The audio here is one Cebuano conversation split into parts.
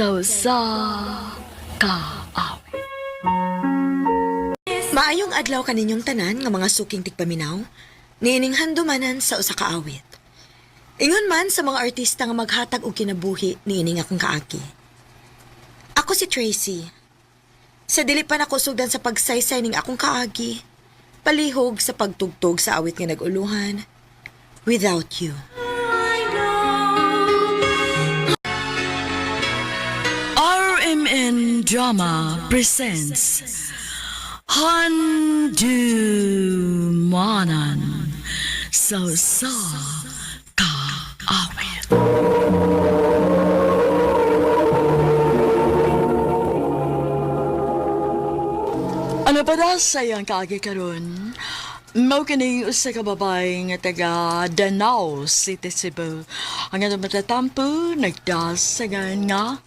Sa usa ka awit. Maayong adlaw kaninyong tanan nga mga suking tigpaminaw, niining handumanan sa usa ka awit. Ingon man sa mga artista nga maghatag og kinabuhi niining akong kaagi. Ako si Tracy. Sa dili pa nako sugdan sa pagsaysay ning akong kaagi, palihog sa pagtugtog sa awit nga nag-uluhan, Without You. RMN Drama presents Handumanan sa usa ka awit. Ano pa daw sa iyang kaagi karon? Mao kini usa ka babae nga taga Danao City, Cebu. Ang atong matatampo nagdasagan nga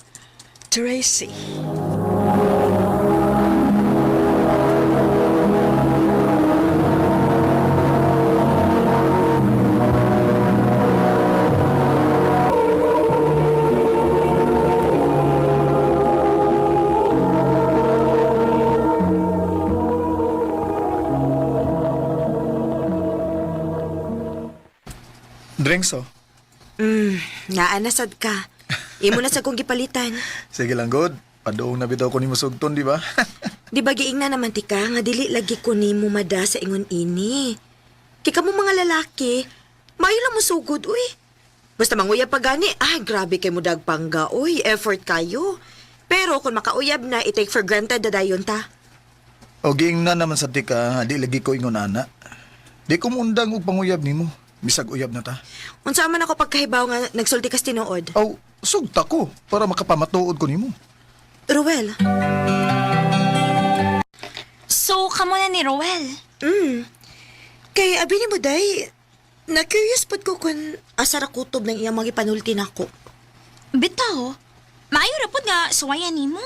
Tracy. Drinks oh. Naa na sad ka. Imo na sad kong gipalitan. Sige lang, good. Padoong na bitaw ko ni Masugton, di ba? Di ba giingna naman tika nga dili lagi ko nimo mada sa ingon ini. Kay kamo mga lalaki, maayo lang mo sugod uy. Basta manguyab pa gani, ay grabe kay mo dagpangga uy, effort kayo. Pero kung makauyab na, i-take for granted na dayon ta. O giing na naman sa tika, di lagi ko ingon ana. Di ko muundang og panguyab nimo. Bisag uyab na ta. Unsa man ako pagkahibaw nga nagsulti kas tinuod. Aw, sugta ko para makapamatuod ko nimo. Ruel, So, kamo na ni Roel. kay abi nimo day, na-curious pod ko kung asa ra kutob ng iyang mga ipanulti nako. Bitaw, maayo ra pud nga suwayan nimo.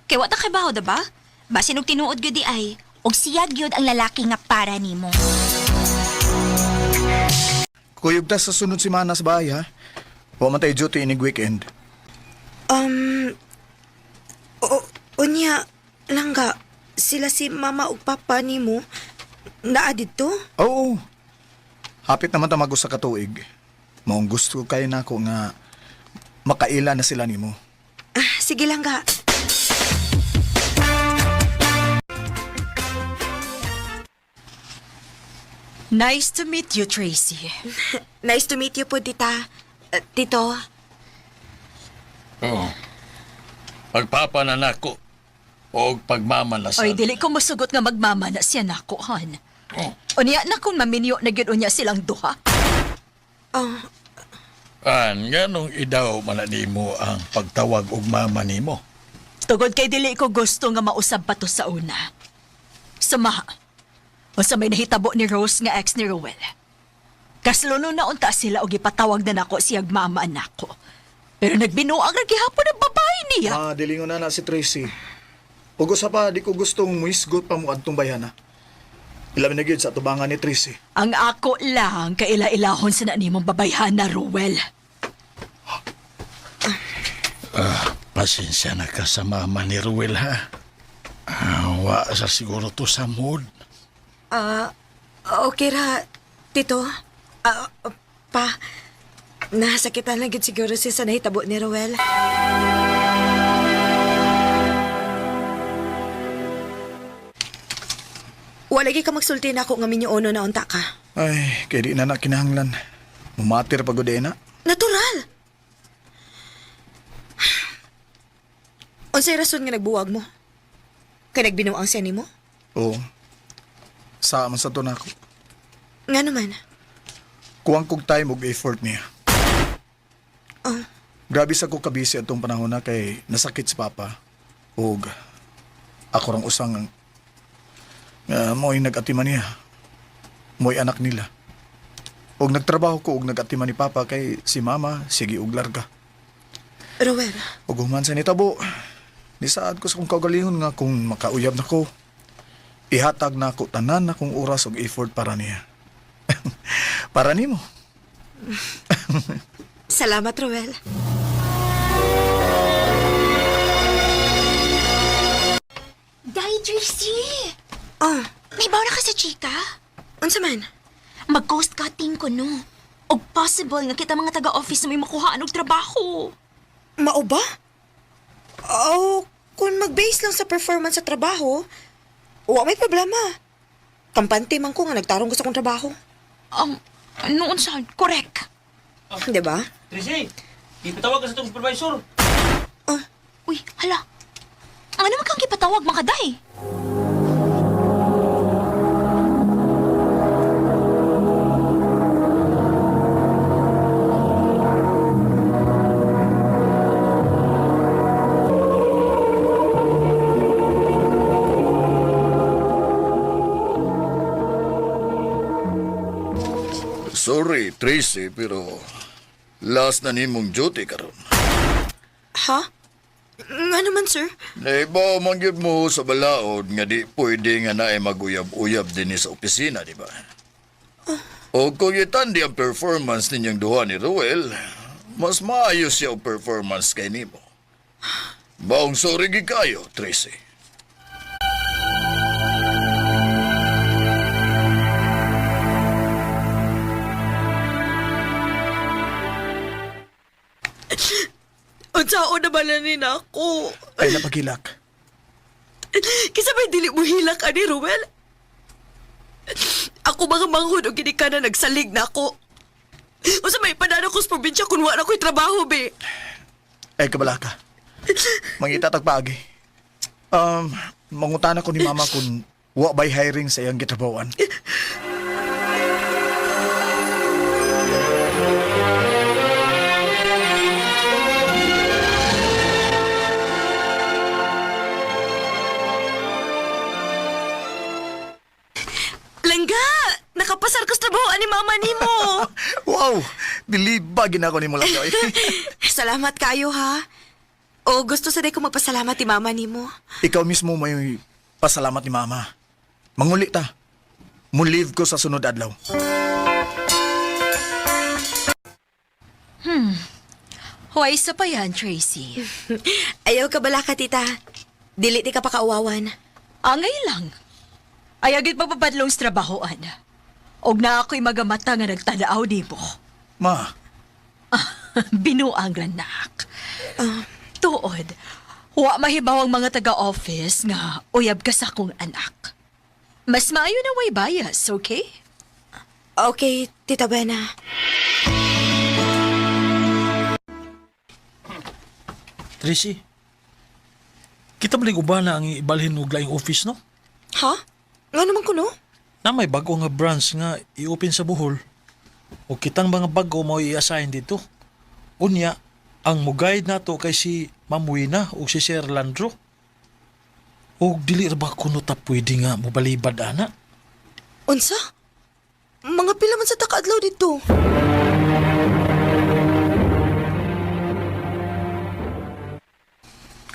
Kay wa ta kay baho, ba? Basin og tinuod gyud di ay, og siya gyud ang lalaki nga para nimo. Kuyog ta sa sunod semana sa bahay, ha? Wa man tayo duty inig weekend. Um, o, unya, langga, sila si mama ug papa nimo, naa didto? Oo. Hapit naman ta mag usa ka tuig. Maong gusto kay nako nga makaila na sila nimo. Ah, sige langga. Nice to meet you, Tracy. Nice to meet you po, tita. Tito, Oo. Pagpapananako o pagmamalasan. Oy, dili ko musugot nga magmama na siya nako, han. Oh. Unya na kung maminyo na gyud unya silang duha. oh, An, nganong idaw man na nimo ang pagtawag og mama nimo? Tugod kay dili ko gusto nga mausab pa to sa una. Sama. Unsa may nahitabo ni Rose nga ex ni Rowell. Kasluno na unta sila og ipatawag na nako siyag mama nako. Pero nagbinuang ra gihapon ang babae niya. Ah, dilingon na na si Tracy. Ug usa pa di ko gustong muisgot pa mo adtong bayhana. Ilabi na gyud sa tubangan ni Tracy. Ang ako lang kaila-ilahon sa nanimong babayhana, Rowell. Pasensya na ka sa mama ni Ruel, ha? Ah, wa sa siguro to sa mood. okay ra, tito. Ah, pa, nasakitan lang gid siguro siya sa nahitabo ni Ruel. Wala gyud ka magsulti na ako nga minyoono na unta ka. Ay, kay di na na kinahanglan. Mumatir pa gud na. Natural! Unsay rason nga nagbuwag mo? Kay nagbinuang siya nimo? Oo. Sa man sa to nako. Nga naman. Kuwang kog time og effort niya. Oh. Grabe sa ko kabisi atong panahon na kay nasakit si Papa. Ug ako rang usang nga mo'y nag-atiman niya. Mo'y anak nila. Og nagtrabaho ko og nag-atiman ni Papa kay si Mama sige og larga. Rowel, Ug human sa nitabo, nisaad ko sa kong kaugalingon nga kung makauyab na ko, ihatag na ako tanan na kong oras ug effort para niya. Para nimo. salamat Rowel. Oh, May na ka sa chika? Unsa man? Mag-cost cutting ko, no? Og possible nga kita mga taga-office na may makuhaan og trabaho. Mao ba? Oh, kung mag-base lang sa performance sa trabaho, wa may problema. Kampante man ko nga nagtarong ko sa akong trabaho. Noon sa correct. Di ba? Tracy, ipatawag ka sa itong supervisor. Oh, Uy, hala. Ano man kang gipatawag mga day? Sorry, Tracy, pero last na nimong duty karon. Ha? Nga naman, sir. Naibaw man gyud mo sa balaod nga di pwede nga naay maguyab-uyab dinhi sa opisina, di ba? O kung itandi ang performance ninyong duha ni Ruel, mas maayos siya ang performance kay nimo. Baong sorry gid kayo, Tracy. Unsaon na bala ni nako? Ay napagilak. Kisa may dili mo hilak ani Ruel? Ako mga manghod og gini ka na nagsalig na ako. Unsa may padano ko sa probinsya kun wa na ko'y trabaho be. Ay kabalaka. Mangita tagpaagi. Mangutana ko ni mama kung wa bay hiring sa iyang gitrabahoan. Langga, nakapasar ko sa trabaho ani mama nimo. Wow! Believe ba ginako nimo lang oy. Salamat kayo ha. O gusto sa day ko magpasalamat ti mama nimo. Ikaw mismo may pasalamat ni mama. Manguli ta. Mo-leave ko sa sunod adlaw. Hoy, isa pa yan, Tracy. Ayaw ka bala ka, tita. Dili ti ka pakauwawan. Angay lang. Ayagit pagpapadlong sa trabahoan. Og na ako'y magamata nga nagtadaaw di mo. Ma, Binuang ranak. Tuod, wa mahibaw ang mga taga-office nga uyab ka sa akong anak. Mas maayo na way bias, okay? Okay, Tita Buena. Tracy, kita ba uban na ang ibalhin og laing office, no? Ha? Nga naman ko, no? Na may bago nga branch nga i-open sa Bohol. O kitang mga bago mo i-assign dito. Unya, ang mo-guide nato kay si Ma'am Wina o si Sir Landro. O dili ra ba kuno ta pwede nga mobalibad ana? Unsa? Mga pila man sa takaadlaw dito.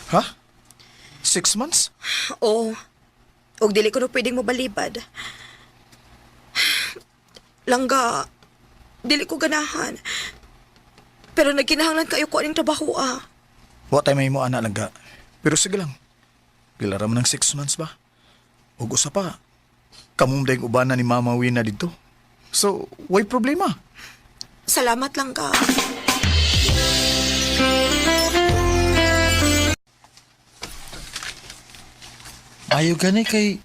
ha? 6 months? Oo. Og dili ko no pwedeng mabalibad. Langga, dili ko ganahan. Pero nagkinahanglan kayo ko aning trabaho ah. Wa tay may mo ana langga. Pero sige lang. Pila ra man ng 6 months ba? Ug usa pa. Kamong dayong ubanan ni Mama Wina dito. So, way problema. Salamat langga. Ayo gani kay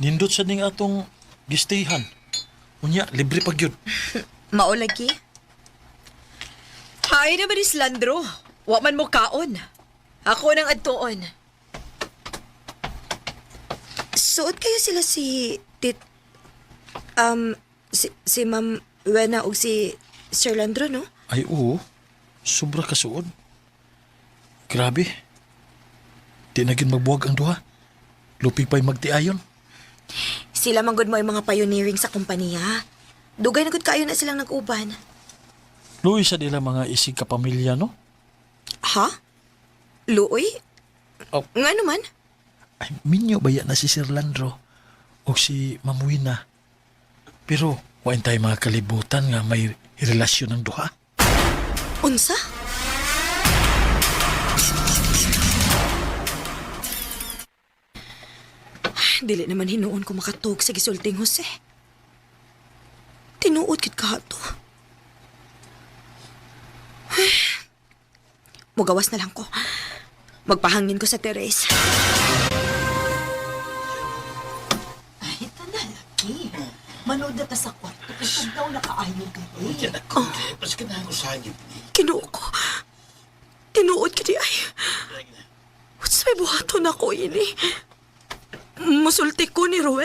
nindot sa ning atong gistayhan. Unya, libre pag yun. Maulagi? Hi naman is Landro. Wa man mo kaon. Ako nang adtuon. Suot kayo sila si tit si Ma'am Wena ug si Sir Landro no? Ay oo, sobra kasuod. Grabe. Di na gyud magbuwag ang duha. Lupig pa'y magtiayon. Sila man gud mo ay mga pioneering sa kompanya. Dugay na gud kayo na silang nag-uban. Luoy sa nila mga isig kapamilya, no? Ha? Luoy? Oh. Nga naman? Ay, minyo ba yan na si Sir Landro o si Ma'am Wina? Pero, wain tayo mga kalibutan nga may relasyon ng duha. Unsa? Dili naman hinuon ko makatug sa gisulting Jose. Tinuod kit ka to. Mugawas na lang ko. Magpahangin ko sa Teres. Ay, tanalaki. Manood na ta sa kwarto. Kay tugnaw na kaayo diri. Kinuo ko. Tinuod kit ay. What's may buhaton ako ini? Musulti ko ni Ruel?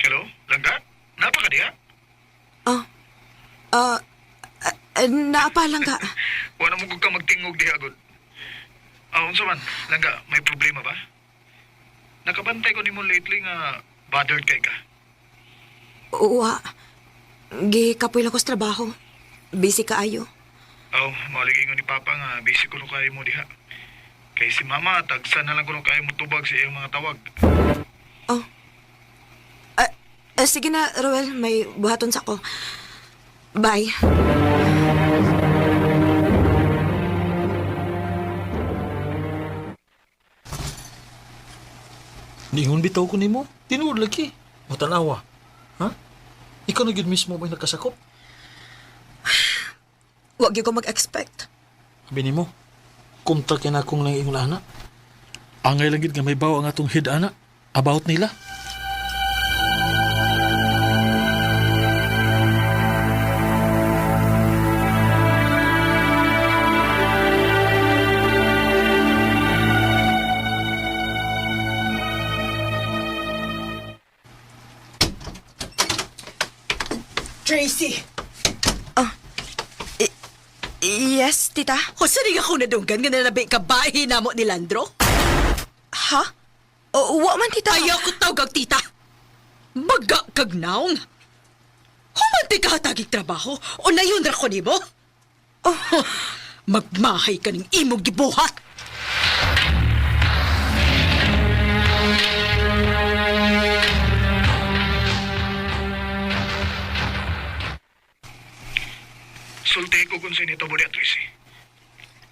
Hello, Langga? Napa ka diha? Ah, ah, ah, naapalang ka. Wala mo ka magtingog diha gud. Ah, unsa man, Langga, may problema ba? Nakabantay ko nimo lately nga bothered kay ka. Uwa. Gikapoy lang ko sa trabaho. Busy kaayo. Aw, maligay ni Papa nga busy kuno kayo mo diha. Kay si Mama tagsa na lang kuno kayo mo tubag sa iyang mga tawag. Oh. Ah, ah, sige na, Ruel. May buhaton sa ko. Bye. Ningon bitaw ko nimo, tinuod lagi. Matanawa. Ha? Ikaw na gyud mismo may nakasakop. Wag gyud ko mag-expect. Abi nimo, kumta kay na akong nang ingon ana. Angay lang gid nga may bawo ang atong head ana about nila. Tracy, Yes, tita? Jose rin ako nadunggan nga nalabi ka bahi namo ni Landro? Ha? O, wa man, tita. Ayaw ko tawag tita. Maga kag naong. Humanti ka hatagig trabaho o nayon ra ko nimo. Oh, magmahay ka ning imong gibuhat. Sulti ko kung sinito bo diha, Tracy.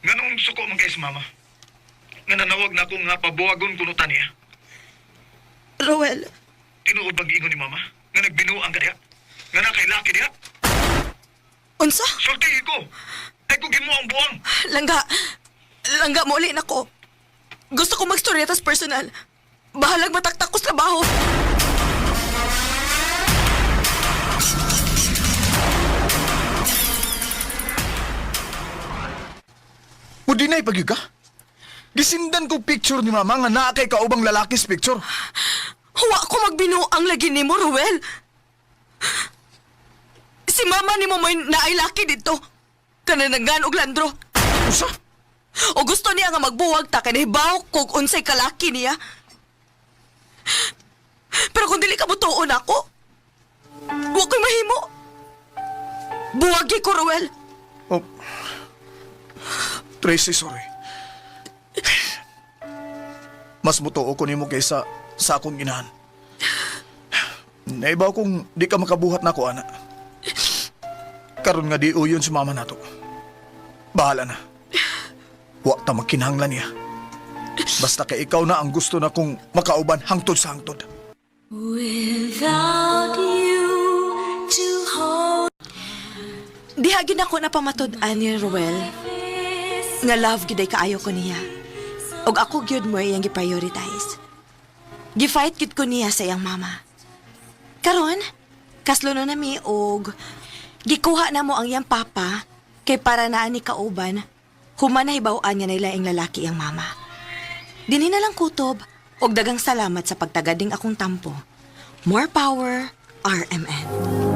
Nganong suko man kay si Mama? Nga nanawag na ako nga pabuwagon kuno ta niya. Ruel, Tinuod bang giingon ni Mama? Nga nagbinuang ka diha? Nga na kay laki diha? unsa? Sulti ko! Ay ko gimo ang buwang! Langga. Langga, mauli na ko. Gusto ko magstorya tas personal. Bahalag mataktak ko sa trabaho. Mudinay pagyud ka? Gisindan ko picture ni Mama nga naa kay kaubang lalaki sa picture. Huwa ko magbinuang lagi nimo, Ruel. Si mama nimo mo'y naay laki dito. Kananagan og landro. Usa? O gusto niya nga magbuwag ta kay nahibaw kog unsay kalaki niya. Pero kung dili ka motuon ako, wa ko'y mahimo. Buwagi ko, Ruel. Oh. Tracy, sorry. Mas mutuo ko nimo kaysa sa akong inahan. Naibaw kong di ka makabuhat na ako, ana. Karon nga di uyon si mama nato. Bahala na. Wa ta magkinahanglan niya. Basta kay ikaw na ang gusto na kong makauban hangtod sa hangtod. Diha gid ako napamatud-an ni Ruel. Nga love gid ay kaayo ko niya. Og ako gyud mo iyang gi-prioritize. Gi-fight gid ko niya sa iyang mama. Karon, kaslo na nami og gikuha na mo ang iyang papa kay para naa ni kauban human nahibaw-an nga nailaing lalaki iyang mama. Dinhi na lang kutob og dagang salamat sa pagtagading akong tampo. More power, RMN.